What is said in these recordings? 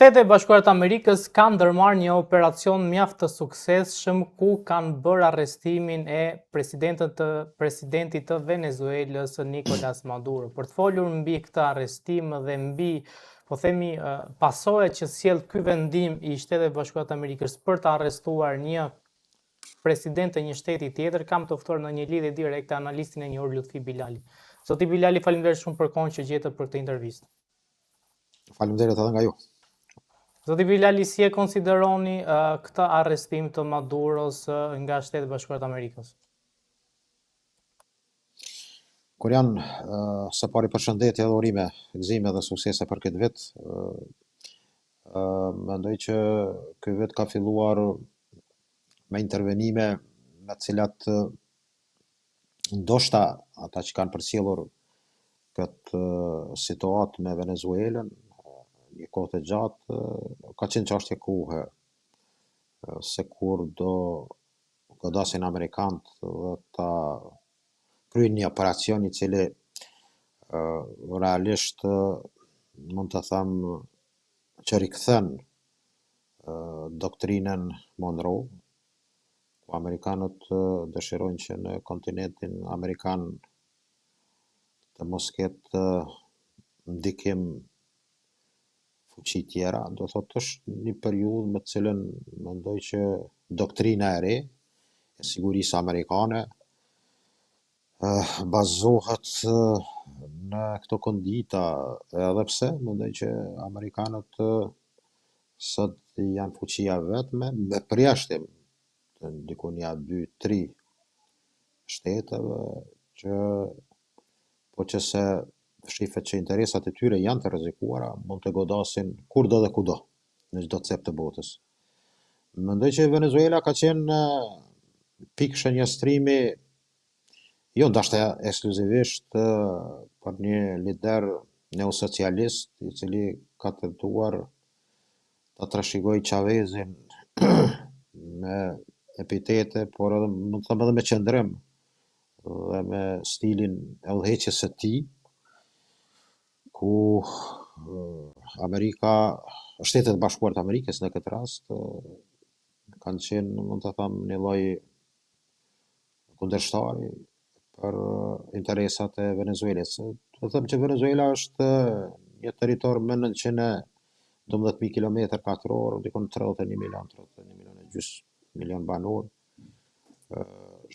Shtetet e Bashkuara të Amerikës kanë ndërmarrë një operacion mjaft të suksesshëm ku kanë bërë arrestimin e presidentit të presidentit të Venezuelës Nicolas Maduro. Për të folur mbi këtë arrestim dhe mbi po themi pasojat që sjell ky vendim i Shteteve të Bashkuara të Amerikës për të arrestuar një president të një shteti tjetër, kam të ftuar në një lidhje direkte analistin e njohur Lutfi Bilali. Zoti Bilali, faleminderit shumë për kohën që gjetët për këtë intervistë. Faleminderit edhe nga ju. Zoti Bilali, si e konsideroni uh, këtë arrestim të Maduros uh, nga Shtetet e Bashkuara të Amerikës? Kur janë, uh, së pari përshëndetje edhe urime, gëzime dhe suksese për këtë vit. Uh, uh, mendoj që ky vit ka filluar me intervenime me të cilat Ndoshta ata që kanë përcjellur këtë situatë me Venezuelën një kohë të gjatë, ka qenë çështje kohe se kur do godasin amerikanët dhe ta kryejnë një operacion i cili realisht mund të them që rikthen doktrinën Monroe, ku amerikanët dëshirojnë që në kontinentin amerikan të mos ketë ndikim fuqi tjera, do thotë është një periudhë me të cilën mendoj që doktrina e re e sigurisë amerikane bazohet në këto kondita, edhe pse mendoj që amerikanët sot janë fuqia e vetme, me përjashtim të diku nja dy, tri shteteve që po që se shifet që interesat e tyre janë të rrezikuara, mund të godasin kurdo dhe kudo, në çdo cep të botës. Mendoj që Venezuela ka qenë pikë shënjestrimi jo ndoshta ekskluzivisht për një lider neosocialist i cili ka tentuar ta trashëgojë Chavezin me epitete, por edhe mund të them edhe me qëndrim dhe me stilin e udhëheqjes së tij, ku Amerika, Shtetet e Bashkuara të Amerikës në këtë rast kanë qenë, mund të them, një lloj kundërshtari për interesat e Venezuelës. Do të them që Venezuela është një territor me 912.000 km katror, diku 31 milion, 31 milion e gjysë milion banorë.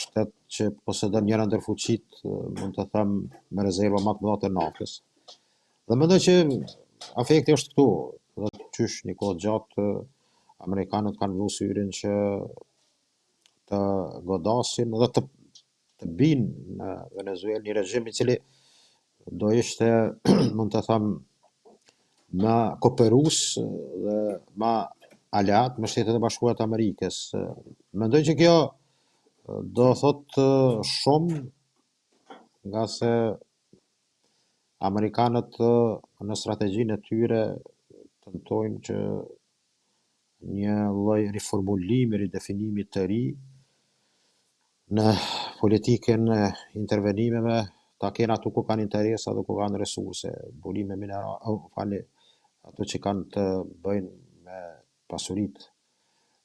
Shtet që posedon njëra ndër fuqitë, mund të them, me rezerva më të mëdha të naftës. Dhe mendoj që afekti është këtu, dhe qysh një kohë gjatë amerikanët kanë vënë syrin që të godasin dhe të të binë në Venezuelë një regjim i cili do ishte, mund të them, më kooperues dhe më aleat me Shtetet e Bashkuara të Amerikës. Mendoj që kjo do thotë shumë nga se amerikanët në strategjinë e tyre tentojnë që një lloj riformulimi, ridefinimi të ri në politikën e intervenimeve ta kenë aty ku kanë interesa dhe ku kanë resurse, burime minerale, oh, falni, ato që kanë të bëjnë me pasuritë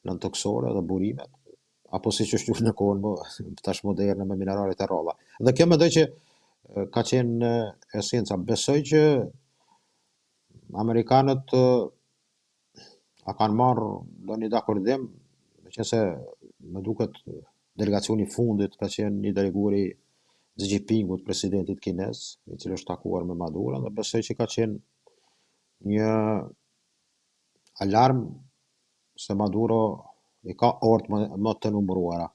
nëntokësore dhe burimet, apo siç është quajtur në kohën më tash moderne me mineralet e rralla. Dhe kjo mendoj që ka qenë esenca. Besoj që amerikanët a kanë marrë ndonjë dakordim, meqenëse më duket delegacioni i fundit ka qenë një deleguar i Xi Jinpingut, presidentit kinez, i cili është takuar me Maduron dhe besoj që ka qenë një alarm se Maduro i ka orët më, më të numëruara.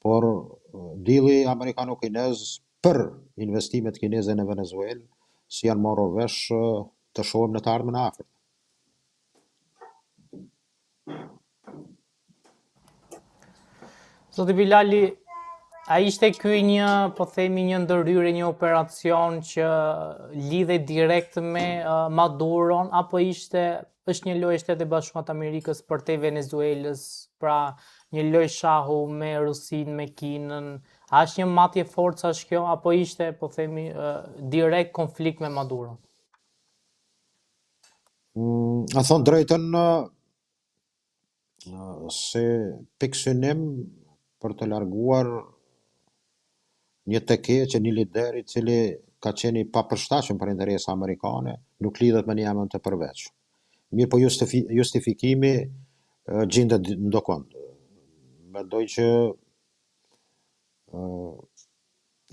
Por dilli amerikano-kinez për investimet kineze në Venezuelë, si janë marrë vesh të shohim në të ardhmen e afërt. Zoti Bilali, a ishte ky një, po themi, një ndërhyrje, një operacion që lidhej direkt me uh, Maduron, apo ishte është një lojë e Shteteve të Bashkuara të Amerikës përtej Venezuelës, pra një lojë shahu me Rusinë, me Kinën, a është një matje forcash kjo, apo ishte, po themi, uh, direkt konflikt me Maduron? Mm, me thonë drejtën, si pikësynim për të larguar një të keqe, një lider i cili ka qenë i papërshtatshëm për interesa amerikane, nuk lidhet me një emër të përveçëm. Mirëpo justifikimi gjindet ndokund. Mendoj që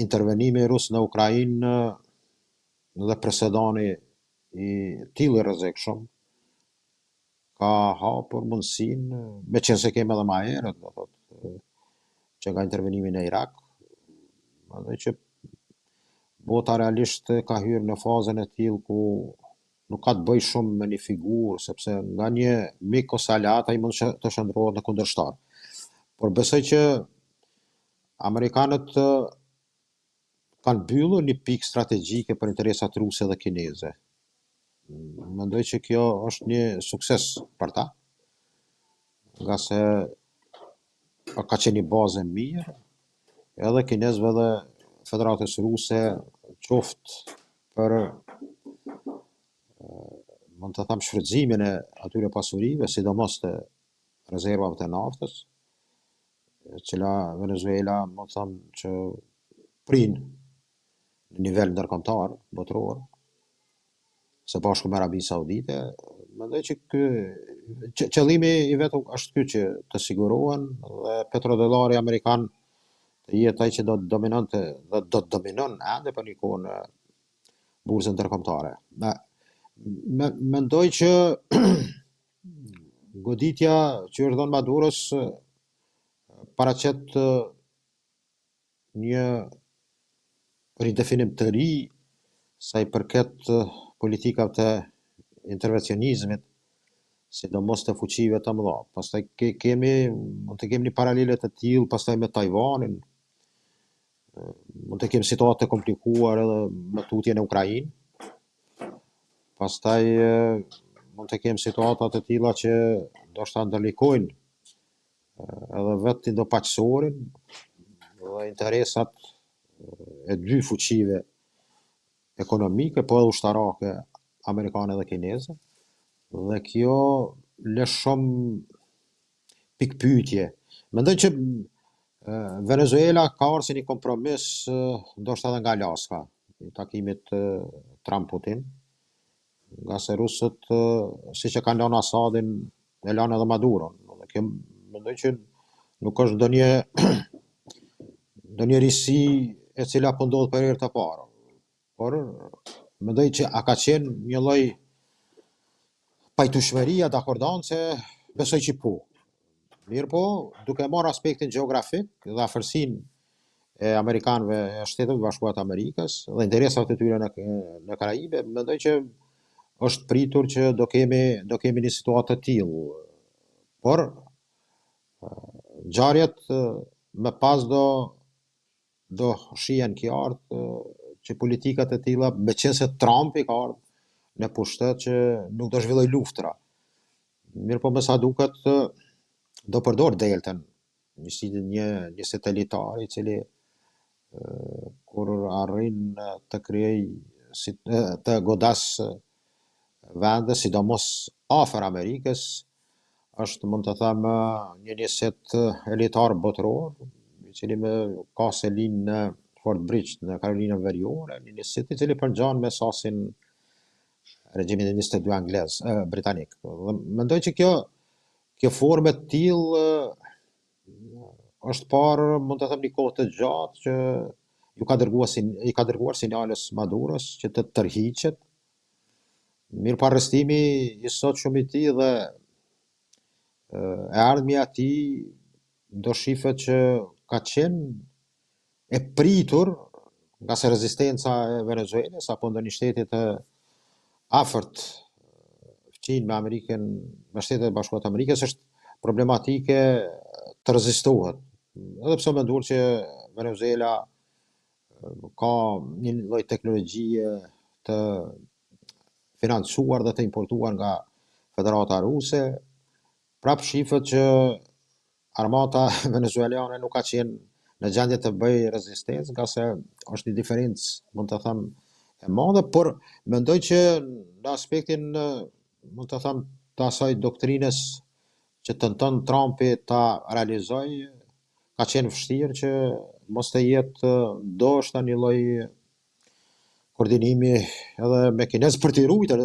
intervenimi rus në Ukrainë dhe precedeni i tillë i rrezikshëm ka hapur mundësinë, meqenëse kemi edhe ma herët, do thotë, që nga intervenimi në Irak, mendoj që bota realisht ka hyrë në fazën e tillë ku nuk ka të bëjë shumë me një figurë, sepse nga një mik ose aleat ai mund të shndërrohet në kundërshtar. Por besoj që amerikanët kanë mbyllur një pikë strategjike për interesat ruse dhe kineze. Mendoj që kjo është një sukses për ta, ngase ka qenë një bazë e mirë edhe kinezëve dhe Federatës Ruse, qoftë për mund të them shfrytëzimin e atyre pasurive, sidomos të rezervave të naftës, e cila Venezuela mund të them që prin në nivel ndërkombëtar, botëror, së bashku me Arabinë Saudite, mendoj që ky qëllimi i vetëm është ky që të sigurohen dhe petrodollari amerikan të jetë ai që do të dominonte dhe do të dominon ende për një kohë në bursën ndërkombëtare. Me, me, mendoj që goditja që është dhënë Maduros paraqet një ridefinim të ri sa i përket politikave të intervencionizmit, sidomos të fuqive të mëdha. Pastaj ke, kemi mund të kemi një paralele të tillë pastaj me Tajvanin, mund të kemi situatë të komplikuar edhe më tutje në Ukrainë. Pastaj mund të kemi situata të tilla që ndoshta ndërlikojnë edhe vetë Indo-Paqësorin dhe interesat e dy fuqive ekonomike, po edhe ushtarake amerikane dhe kineze. Dhe kjo lë shumë pikëpyetje. Mendoj që Venezuela ka ardhur si një kompromis ndoshta edhe nga Alaska, i takimit Trump-Putin, ngase rusët siç e kanë lënë Assadin, e lanë edhe Maduron. Dhe kjo mendoj që nuk është ndonjë ndonjë risi e cila po ndodh për herë të parë. Por mendoj që a ka qenë një lloj pajtueshmëria dakordance, besoj që po. Mirëpo, duke marrë aspektin gjeografik dhe afërsinë e amerikanëve e Shteteve të Bashkuara të Amerikës dhe interesat e tyre në në Karaibe, mendoj që është pritur që do kemi do kemi një situatë të tillë. Por ngjarjet më pas do do shihen qartë që politikat e tilla, meqenëse Trumpi ka ardhur në pushtet që nuk do zhvilloj luftra. Mirëpo me sa duket do përdor Deltën, një si një një satelitar i cili kur arrin të krijoj si të godas vende, sidomos afër Amerikës, është mund të them një njësit elitar botëror, i cili me ka selinë në Fort Bragg në Karolinën Veriore, një njësit i cili përngjan me SAS-in regjimin e 22 anglez, eh, britanik. Dhe mendoj që kjo kjo formë e tillë është parë, mund të them një kohë të gjatë që ju ka dërguar i ka dërguar sinjales Maduros që të tërhiqet. Mirëpo arrestimi i sotshëm i tij dhe e ardhmja e tij do shifet që ka qenë e pritur ngase rezistenca e Venezuelës apo ndonjë shteti të afërt fqinj me Amerikën, me Shtetet e Bashkuara të Amerikës është problematike të rezistohet. Edhe pse menduar që Venezuela ka një lloj teknologjie të financuar dhe të importuar nga Federata Ruse, prapë shifet që armata venezueliane nuk ka qenë në gjendje të bëjë rezistencë, ngase është një diferencë, mund të them, e madhe, por mendoj që në aspektin mund të them, të asaj doktrinës që tenton Trumpi ta realizojë, ka qenë vështirë që mos të jetë ndoshta një lloj koordinimi edhe me kinez për t'i ruajtur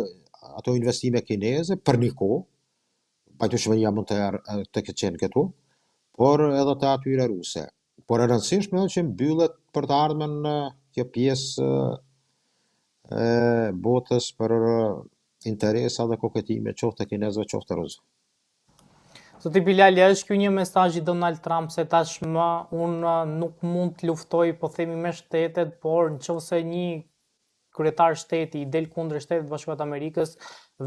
ato investime kineze për një kohë, pajtueshmëria mund të të ketë qenë këtu, por edhe të atyre ruse. Por e rëndësishme është që mbyllet për të ardhmen kjo pjesë e botës për interesa dhe koketime qoftë të kinezëve, qoftë të rusëve. Zoti Bilali, a është ky një mesazh i Donald Trump se tashmë unë nuk mund të luftoj, po themi me shtetet, por në qoftë se një kryetar shteti i del kundër Shteteve të Bashkuara të Amerikës,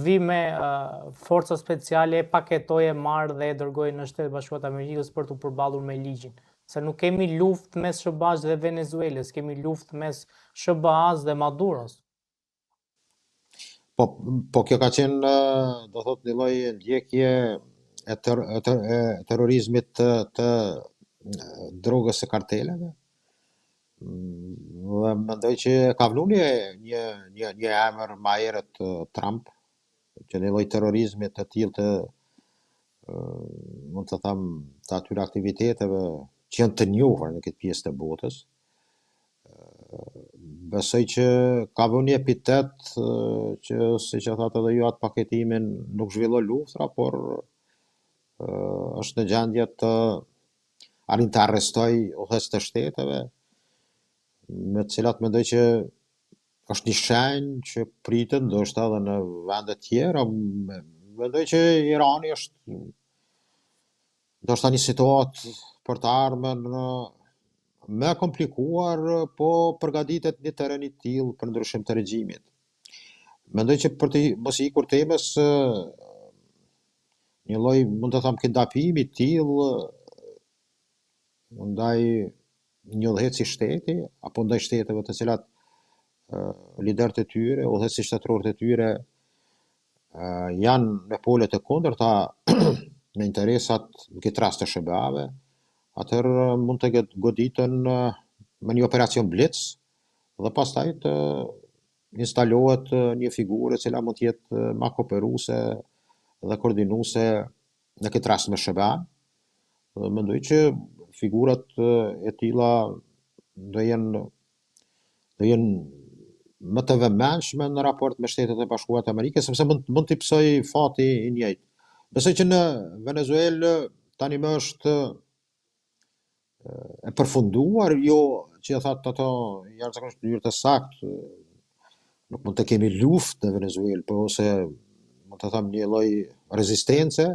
vi me uh, forca speciale, e paketoj e marr dhe e dërgoj në Shtetet e Bashkuara të Amerikës për t'u përballur me ligjin. Se nuk kemi luftë mes SHBA-s dhe Venezuelës, kemi luftë mes SHBA-s dhe Maduros. Po, po kjo ka qenë, do thotë, një lloj ndjekje e, ter, e, ter, e terrorizmit të, të drogës së karteleve. Mm, dhe mendoj që ka vënë një një një një emër më herët Trump, që një lloj terrorizmi të tillë të mund të them të atyre aktiviteteve që janë të njohura në këtë pjesë të botës. Besoj që ka vënë një epitet që siç e thatë edhe ju atë paketimin nuk zhvillon luftra, por është në gjendje të arrin të arrestoj udhëheqës të shteteve, me të cilat mendoj që është një shenjë që pritet ndoshta edhe në vende tjera. Mendoj që Irani është Ndoshta një situatë për të ardhmen më e komplikuar, po përgatitet një terren i tillë për ndryshim të regjimit. Mendoj që për të mos i ikur temës, një lloj mund të them kidnapimi i tillë ndaj një udhëheqësi shteti apo ndaj shteteve të cilat liderët e tyre, udhëheqësit shtetërorë të tyre janë në pole të kundërta me interesat në këtë rast të SHBA-ve, atëherë mund të goditen me një operacion blic dhe pastaj të instalohet një figurë e cila mund të jetë më kooperuese dhe koordinuese në këtë rast me SHBA-n. Dhe mendoj që figurat e tilla do jenë do jenë më të vëmendshme në raport me Shtetet e Bashkuara të Amerikës, sepse mund mund t'i pësoj fati i njëjtë. Besoj që në Venezuelë tani më është e përfunduar, jo që e thatë ato jashtëzakonisht në mënyrë të saktë, nuk mund të kemi luftë në Venezuelë, po ose mund të them një lloj rezistence,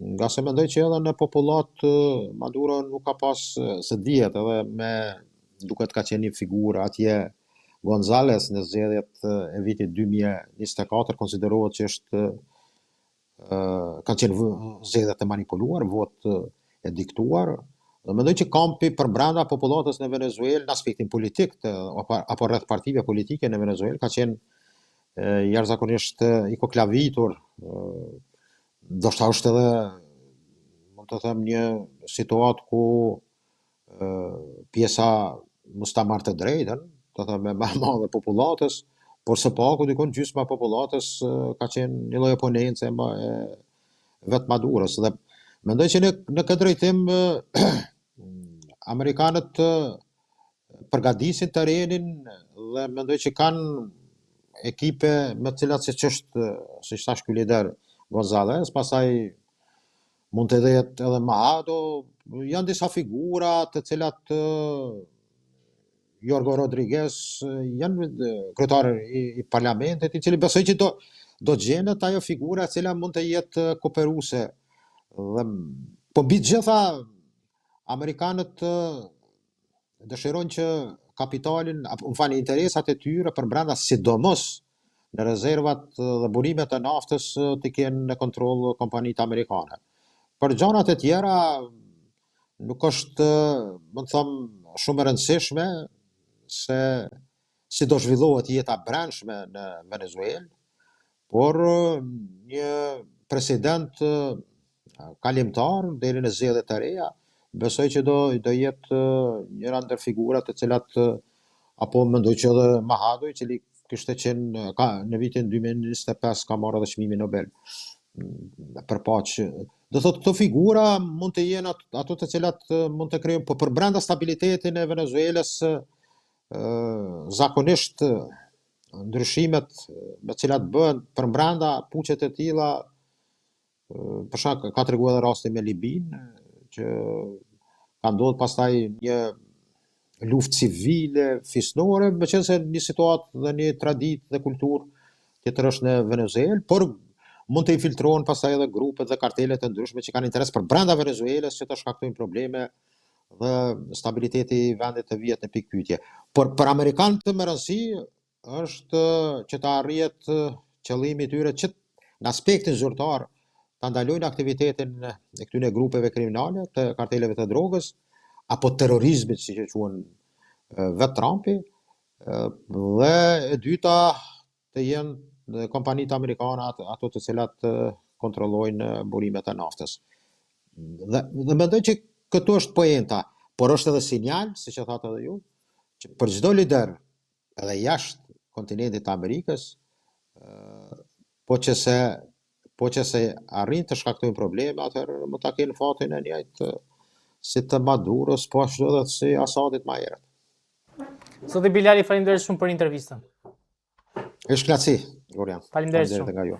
Nga se mendoj që edhe në popullatë Maduro nuk ka pas, se dihet edhe me duket ka qenë një figurë atje Gonzales në zgjedhjet e vitit 2024 konsiderohet që është kanë qenë zgjedhje të manipuluar, votë e diktuar. Dhe mendoj që kampi përbrenda popullatës në Venezuelë në aspektin politik të apo, apo rreth partive politike në Venezuelë ka qenë jashtëzakonisht i koklavitur Ndoshta është edhe mund të them një situatë ku pjesa mos ta marrë të drejtën, të them më e madhe e popullatës, por së paku dikun gjysma e popullatës ka qenë një lloj oponence më e vetë Madurës dhe mendoj që në në këtë drejtim amerikanët përgatisin terrenin dhe mendoj që kanë ekipe me të cilat siç është, siç thash ky lider Gonzales, pastaj mund të jetë edhe Machado, janë disa figura të cilat Jorgo Rodriguez janë kryetar i, i parlamentit, i cili besoj që do do gjendet ajo figura e cila mund të jetë kooperuese dhe po mbi të gjitha amerikanët dëshirojnë që kapitalin, apo më falni, interesat e tyre përbrenda sidomos në rezervat dhe burimet e naftës t'i kenë në kontroll kompanitë amerikane. Për gjanat e tjera nuk është, mund të them, shumë e rëndësishme se si do zhvillohet jeta brendshme në Venezuelë, por një president kalimtar deri në zgjedhje të reja, besoj që do do jetë njëra ndër figurat të cilat apo mendoj që edhe Machado, i cili kishte qenë ka në vitin 2025 ka marrë edhe çmimin Nobel për paqe. Do thotë këto figura mund të jenë ato, ato të cilat mund të krijojnë, po përbrenda stabilitetin e Venezuelës zakonisht ndryshimet me cilat bëhen përbrenda puçet e tilla për shkak ka treguar edhe rasti me Libinë që ka ndodhur pastaj një luftë civile, fisnore, meqenëse një situatë dhe një traditë dhe kulturë tjetër është në Venezuelë, por mund të infiltrohen pastaj edhe grupet dhe kartelet e ndryshme që kanë interes për brenda Venezuelës që të shkaktojnë probleme dhe stabiliteti i vendit të vihet në pikëpyetje. Por për amerikanët me rëndësi është që të arrihet qëllimi i tyre që në aspektin zyrtar ta ndalojnë aktivitetin e këtyre grupeve kriminale, të karteleve të drogës apo terrorizmit siç e quan vetë Trumpi, dhe e dyta të jenë kompanitë amerikane ato të cilat kontrollojnë burimet e naftës. Dhe, dhe mendoj që këtu është poenta, por është edhe sinjal, siç e thatë edhe ju, që për çdo lider edhe jashtë kontinentit të Amerikës, po që se po që se arrin të shkaktojnë probleme, atëherë mund ta kenë fatin e njëjtë si të Maduros, po ashtu edhe si Asadit më herët. Zoti Bilali, faleminderit shumë për intervistën. Është kënaqësi, Gorian. Faleminderit shumë. Nga ju.